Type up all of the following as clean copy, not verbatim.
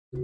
Rituale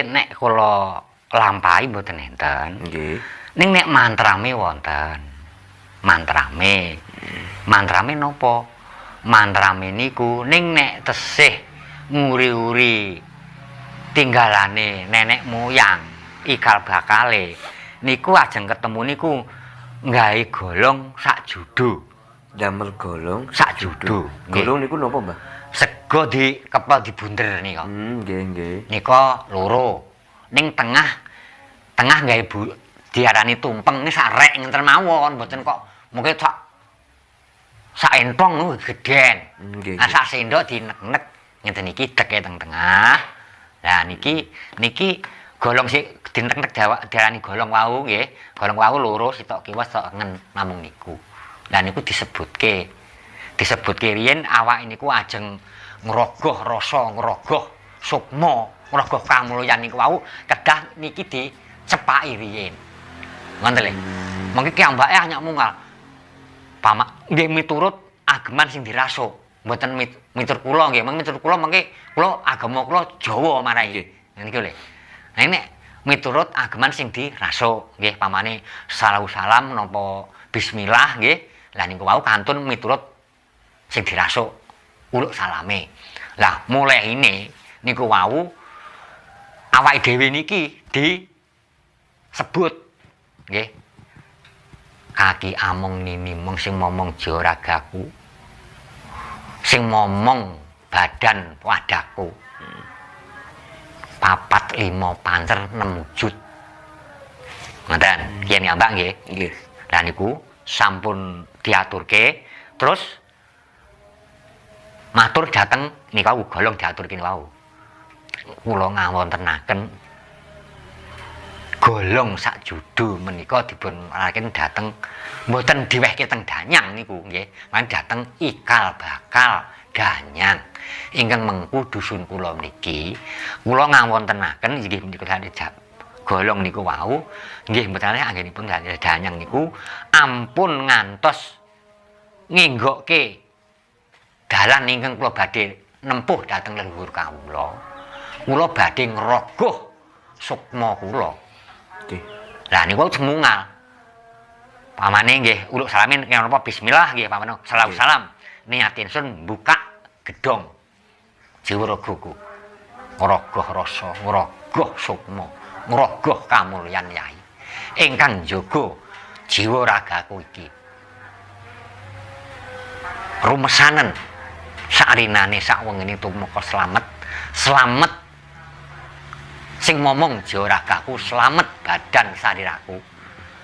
nek kula lampahi mboten enten. Nggih. Ning nek mantrame wonten. Mantrame. Mantrame napa? Mantrame niku ning nek tesih nguri-uri tinggalane nenek moyang, ikal bakale niku ajeng ketemu niku nggawe golong sak judo. Damel golong sak judo. Golong niku napa, Mbah? Sego dikepel dibunder nika. Nggih, nggih. Nika loro. Ning tengah tengah gawe diarani tumpeng ni sak rek ngenten mawon, mboten kok mungkin sak sak entong niku gedhen. Nggih. Nah, sak sendok dinek-nek ngenten iki deke teng tengah. Lah niki niki golong sik dinek-nek diarani golong wau nggih. Golong wau loro, sitok kiwa sitok tengen namung niku. Lah niku disebutke. Disebutke riyen awake niku ajeng ngrogoh rasa, ngrogoh sukma, ngrogoh kamulyan niku wau kedah niki dicepaki riyen. Ngoten lho. Mengki kiyambake hanya mungal. Pamak nggih miturut ageman sing dirasuk. Mboten miturut kula nggih, mengki miturut kula mengki kula agama kula Jawa marai. Nggih. Niku lho. Nah nek miturut ageman sing dirasuk nggih pamane salam salam napa bismillah nggih. Lah niku wau kantun miturut sing dirasuk uluk salame. Lah mulai ini niku wau awake dhewe niki disebut nggih. Kaki among nini mong sing momong joragaku. Sing momong badan wadahku. 4 5 pancer 6 wujud. Ngoten, kiyen ya Mbak nggih. Nggih. Lah niku sampun diaturke terus matur dhateng nika golong diaturke wau. Kula ngawontenaken golong sak judo menika dipun araken dhateng mboten diwehke teng danyang niku nggih, mangke dhateng ikal bakal danyang ingkang mengku dusun kula niki. Kula ngawontenaken inggih menika golong niku wau nggih mboten anggenipun danyang niku ampun ngantos ngenggokke dalan ingkang kula badhe nempuh dhateng leluhur kawula. Kula badhe ngrogoh sukma kula. Nggih. Lah niku semungal. Pamane nggih uluk salamin kaya napa bismillah nggih pamane salam salam. Niat ingsun buka gedhong jiwa ragaku. Ngrogoh rasa, ngrogoh sukma, ngrogoh kamulyan Yai. Ingkang njaga jiwa ragaku iki. Rumesanen sakrinane sak wengene tumeka slamet, slamet sing momong jiwa ragaku, slamet badan sariraku,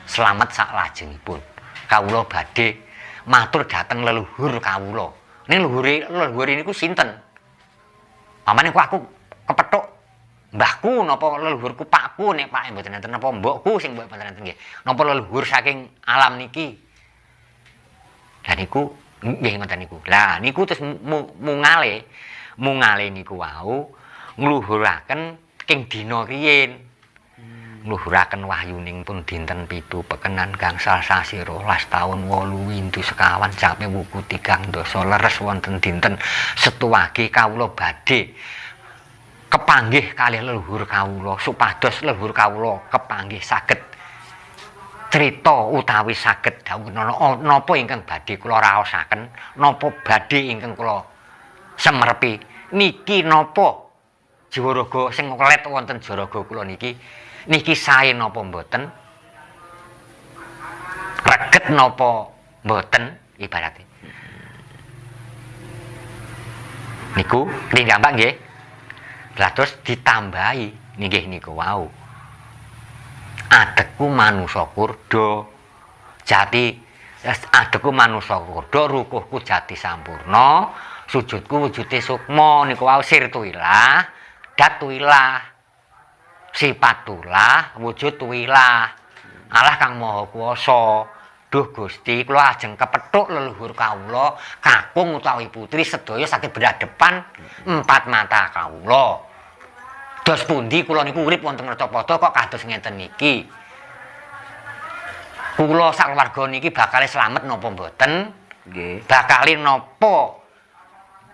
slamet sak lajengipun. Kawula badhe matur dhateng leluhur kawula. Ning leluhure niku sinten? Pamane ku aku kepethuk mbahku napa leluhurku pakku nek pake mboten enten napa mbokku sing mboten enten nggih. Napa leluhur saking alam niki. Lah niku nggih ngoten niku. Lah niku terus mungale, mungale niku wau ngluhuraken king dina riyin. Ngluhuraken wahyuning pun dinten 7 pekenan gangsal sasi 12 taun 8 windu sekawan jame wuku 3 dasa leres wonten dinten setuwage kawula badhe kepanggih kalih leluhur kawula supados leluhur kawula kepanggih saged crita utawi saged dawuh napa ingkang badhe kula raosaken, napa badhe ingkang kula semerpi niki napa jiwa raga sing nglet wonten jaraga kula niki niki sae napa mboten, reget napa mboten ibarate niku nggih nggih. Lah terus ditambahi nggih niku wau adekku manusa kurda jati, adekku manusa kurda rukuhku jati sampurna sujudku wujude sukma niku wau sirtuilah datuilah sipatulah wujud tuilah Allah kang maha kuwasa. Duh Gusti kula ajeng kepethuk leluhur kawula kakung utawi putri sedaya saged berhadapan empat mata kawula. Dos pundi kula niku urip wonten Arcapada kok kados ngeten niki. Kula sak keluarga niki bakale slamet napa mboten? Nggih. Bakale napa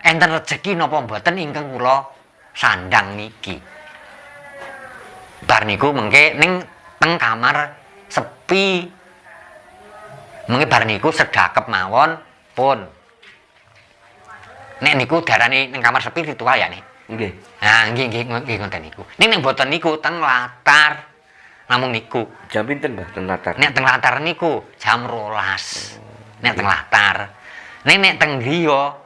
enten rejeki napa mboten ingkang kula sandang niki. Bar niku mengke ning teng kamar sepi. Mengke bar niku sedakep mawon pun. Nek niku darane ning kamar sepi ritual ya nih. Nggih. Nah, nggih nggih nggih ngoten niku. Ning nek mboten niku teng latar. Namung niku. Jam pinten, Mbah, ten latar? Nek teng latar niku jam 12. Nek teng latar. Ning nek teng griya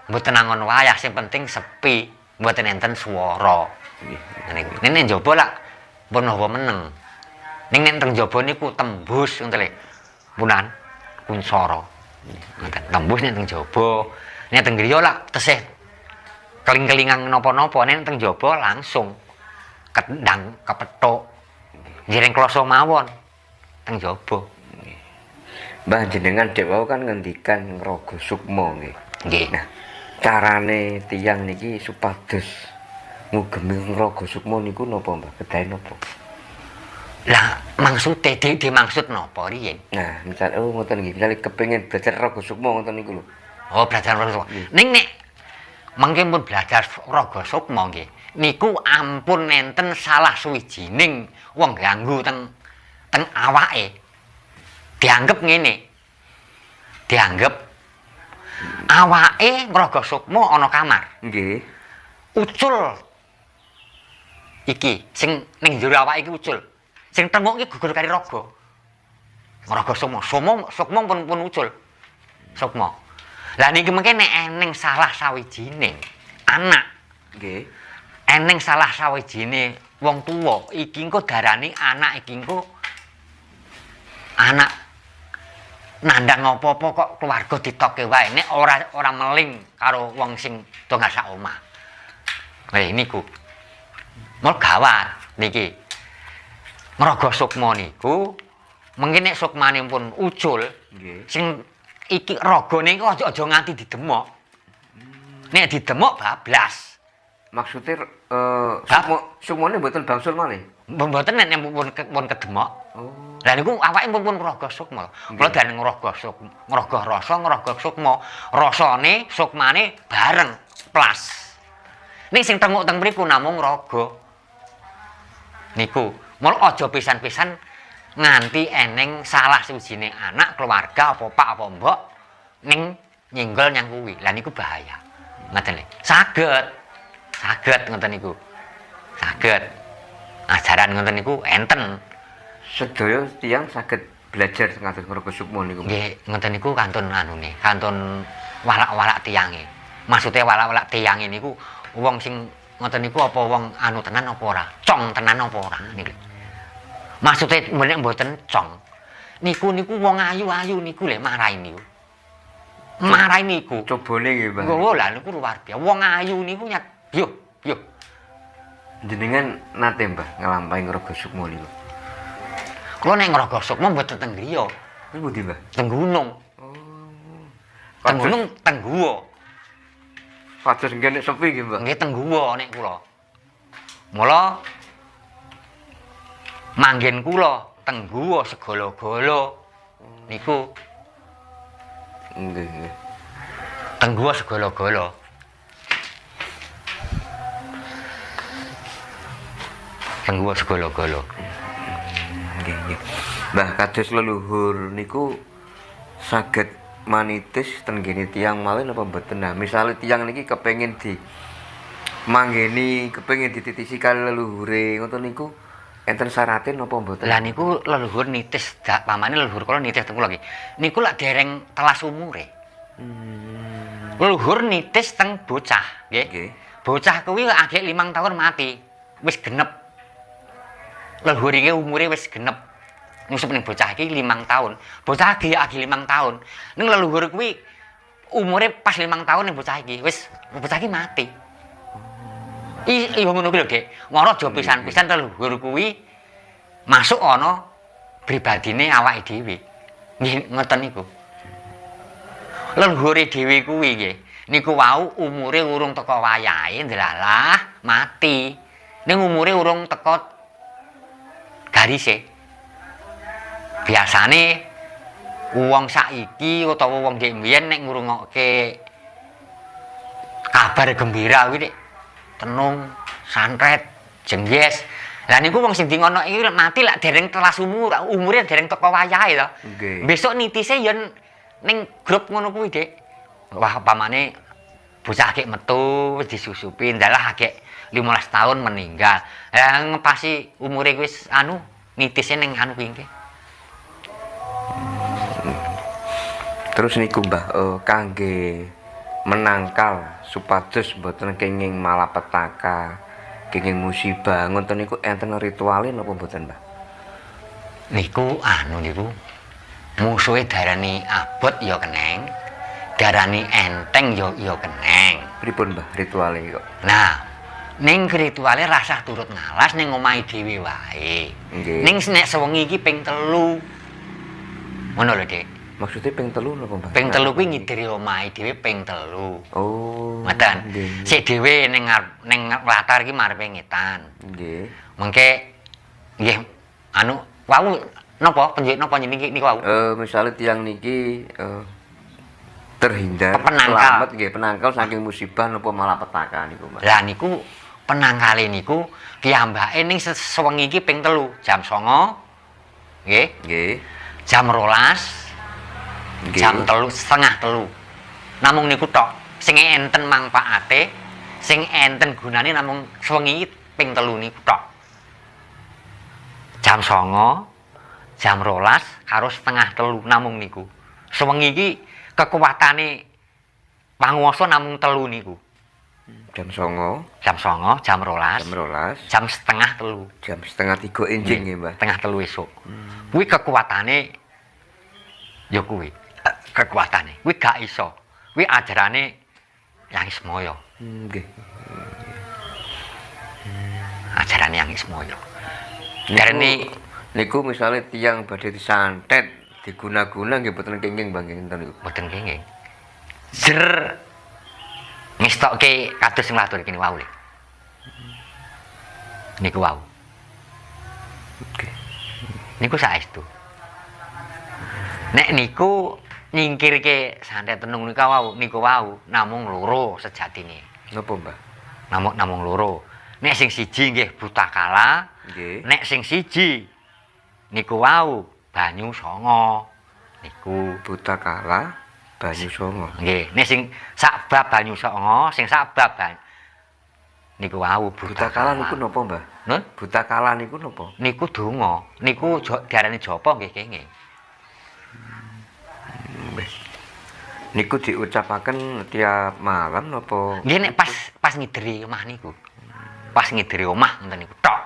mboten angon wayah, sing penting sepi, mboten enten swara. Nggih. Ngene iku. Ning nek njaba lak pun hawa meneng. Ning nek teng njaba niku tembus ngoten lho. Punan kunsara. Ngoten, tembus nek teng njaba. Nek teng griya lak tesih keling-kelingan napa-napa, nek teng njaba langsung kendang kepethuk. Ngiring kloso mawon teng njaba. Mbah, jenengan dek wau kan ngendikan ngraga sukma nggih. Nggih. Nah, carane tiyang niki supados ngugemi ngraga sukma niku napa, Mbah? Kedahe napa? Lah, maksude dimaksud napa riyin? Nah, misal oh ngoten nggih, misale kepengin belajar raga sukma ngoten niku lho. Oh, belajar raga sukma. Ning nek mengke pun belajar raga sukma nggih, niku ampun enten salah suwijining wong ganggu teng teng awake. Dianggep ngene. Dianggep awake ngraga sukma ana kamar. Nggih. Ucul iki sing ning jero awake iki ucul. Sing tengok iki gugur kari raga. Ngraga sukma, sukma pun pun ucul. Sukma. Lah niki mengke nek eneng salah sawijining anak, Nggih. eneng salah sawijine wong tuwa, iki engko darani anak iki engko anak nandang apa-apa kok keluarga ditokke wae nek ora meling karo wong sing tonggal sak omah. Lha niku. Mul gawat niki. Ngraga sukma niku mengke nek sukmane pun ucul, Nggih. sing iki ragane iku aja nganti didemok. Nek didemok bablas. Maksudnya sukma sukmane mboten bangsul malih. Mboten nek pun kedemok. Oh. Lah niku awake pun ngraga sukma. Kula dereng ngraga sukma, ngraga rasa, ngraga sukma. Rasane, sukmane bareng plas. Ning sing tenguk teng mriku namung raga. Niku, mul aja pisan-pisan nganti eneng salah sijine anak, keluarga apa pak apa mbok ning nyenggol nyang kuwi. Lah niku bahaya. Ngoten lho. Saged. Saged ngoten niku. Saged. Ajaran ngoten niku enten. Sedaya tiyang saged belajar ngatos ngraga sukma niku. Nggih, ngoten niku kantun anune, kantun walak-walak tiyange. Maksude walak-walak tiyange niku wong sing ngoten niku apa wong anu tenan apa ora? Cong tenan apa ora niku. Maksude nek mboten cong. Niku niku wong ayu-ayu niku lho marahi niku. Marahi niku. Cobane nggih, Mbah. Lho lah niku luar biasa. Wong ayu niku nyat yo yo. Jenengan nate, Mbah, nglampahi ngraga sukma niku. Kula nek ngraga sukma mboten teng griya, Terus pundi, Mbah? teng gunung. Oh. Teng gunung teng guwa. Kados nggih nek sepi nggih, Mbah. Nggih teng guwa nek kula. Mula manggen kula teng guwa segala-gala niku. Nggih, nggih. Teng guwa segala-gala. Teng guwa segala-gala. Nggih, nggih. Mbah, kados leluhur niku saged manitis ten nggene tiyang malih napa mboten? Nah, misale tiyang niki kepengin di manggeni, kepengin dititisi kali leluhure ngoten niku enten syarate napa mboten? Lah niku leluhur nitis, pamane leluhur kula nitis teng kula nggih. Niku lak dereng telas umure. Leluhur nitis teng bocah, nggih. Nggih. Bocah kuwi agek 5 tahun mati, wis genep. Leluhur iki umure wis genep. Nyusup ning bocah iki 5 tahun. Bocah iki agi 5 tahun. Ning leluhur kuwi umure pas 5 tahun ning bocah iki, wis bocah iki mati. Iya ngono kuwi lho, Dik. Mara aja pisan-pisan leluhur kuwi masuk ana pribadine awake dhewe. Nggih ngoten niku. Leluhure dhewe kuwi nggih. Niku wau umure urung teka wayahe ndelalah mati. Ning umure urung teka garise. Biasane wong saiki utawa wong dhek mbiyen nek ngrungokke kabar gembira kuwi nek tenung, santet, jengges. Lah niku wong sing di ngono iki mati lak dereng telas umur, umure dereng teko wayahe to. Nggih. Besok nitise ya ning grup ngono kuwi, Dik. Wah, pamane bocah akeh metu wis disusupi, ndalah akeh 15 tahun meninggal. Lah ngepasi umure wis anu nitise ning anu kuwi nggih. Terus niku Mbah, kangge menangkal supados mboten kenging malapetaka, kenging musibah ngoten niku enten rituale napa mboten, Mbah? Niku anu niku musuhe darani abot ya keneng, darani enteng ya ya keneng. Pripun Mbah rituale kok? Nah, ning rituale rasah turut ngalas ning omahe dhewe wae. Nggih. Ning nek sewengi iki ping 3. Ngono lho, Dik. Maksudnya ping 3 napa, Mbah? Ping 3 kuwi ngideri omahe dhewe ping 3. Oh. Ngoten. Nggih. Sik dhewe ning ngarep ning latar iki marepe ngetan. Nggih. Mengke nggih anu wau napa penjit napa niki niku wau? Misalnya tiang niki terhindar Penangkal. selamat nggih penangkal saking musibah napa malapetaka niku, Mbah. Lah niku penangkale niku piyambake ning sewengi iki ping 3, jam 09.00 nggih, Nggih. jam 12, Nggih. jam 2.30, Namung niku tok sing enten mangpaate, sing enten gunane namung sewengi iki ping 3 niku tok. Jam 09.00, jam 12 karo 2.30 namung niku. Sewengi iki kekuatane panguwasa namung 3 niku. Jam 09.00, Jam 09.00, jam 12, jam 12, jam 2.30. Jam 2.30 enjing nggih, Mbah. 2.30 esuk. Kuwi kekuatane ya kuwi. Kekuatane. Kuwi gak iso. Kuwi ajarane Yang Ismaya. Nggih. Ajarane Yang Ismaya. Niku, Darane niku misale tiyang badhe disantet, diguna-guna nggih boten kenging, Mbah, nggih enten niku. Mboten kenging. Jer ngestokke kados sing latur kene wau lho. Niku wau. Nggih. Niku saestu. Nek niku nyingkirke santet tenung niku wau, niku wau namung loro sejatine. Napa, Mbah? Namung namung loro. Nek sing siji nggih butakala, Nggih. nek sing siji niku wau banyu sanga. Niku Butakala banyu sanga. Nggih, nek sing sak bab banyu sanga, sing sak bab niku wau Butakala niku napa, Mbah? Nun? Butakala niku napa? Niku donga, niku diarani japa nggih kenging. Nggih. Niku diucapaken tiap malam napa? Nggih nek pas pas ngideri omah niku. Pas ngideri omah ngoten niku tok.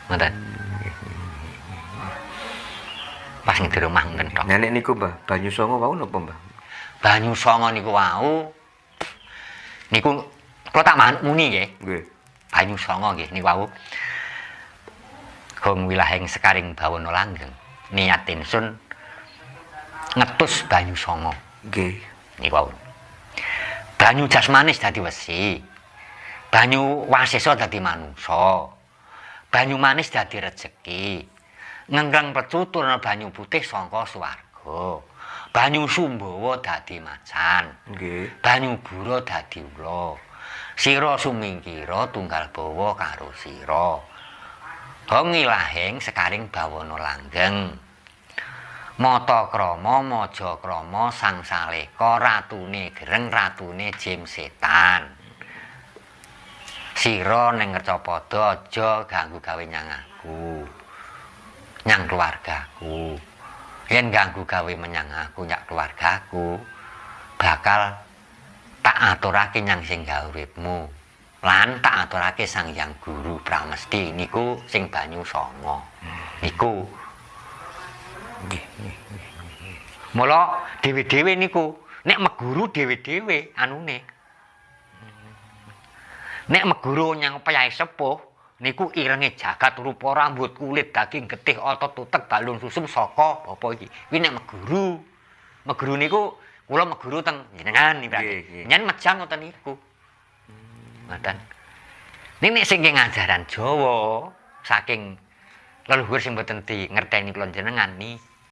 Ngoten. Pas ngideri omah ngoten tok. Nah, nek niku Mbah, banyu sanga wau napa, Mbah? Banyu sanga niku wau niku kula tak muni nggih. Nggih. Banyu sanga nggih niku wau. Gong wilahing sekaring bawana langgeng. Niat ingsun ngetus banyu sanga. Nggih. Niku wau. Banyu jasmanis dadi wesi. Banyu wasesa dadi manungsa. Banyu manis dadi rejeki. Ngengreng pecutur banyu putih saka swarga. Banyu sumbawa dadi macan. Nggih. Banyu bura dadi ula. Sira sumingkira tunggal bawa karo sira. Hong ilahing sekaring bawana langgeng. Mata krama maja krama sang saleka ratune gereng ratune jim setan. Sira ning Ngercapada aja ganggu gawe nyang aku. Nyang keluargaku. Yen ganggu gawe menyang aku nyak keluargaku bakal tak aturake nyang sing gawe uripmu. Lan tak aturake Sang Hyang Guru Pramesti niku sing banyu sanga. Niku. Nggih. Mula dhewe-dhewe niku nek meguru dhewe-dhewe anune. Nek meguru nyang peyai sepuh niku irenge jagat rupa rambut kulit daging getih otot utek balung susum saka apa iki. Kuwi nek meguru. Meguru niku kula meguru teng jenengan iki berarti. Nggih, nggih. Nyen mejang ngoten niku. Ngoten. Ning nek sing ngajaran Jawa saking Leluhur sing mboten di ngerteni kula jenengan niki.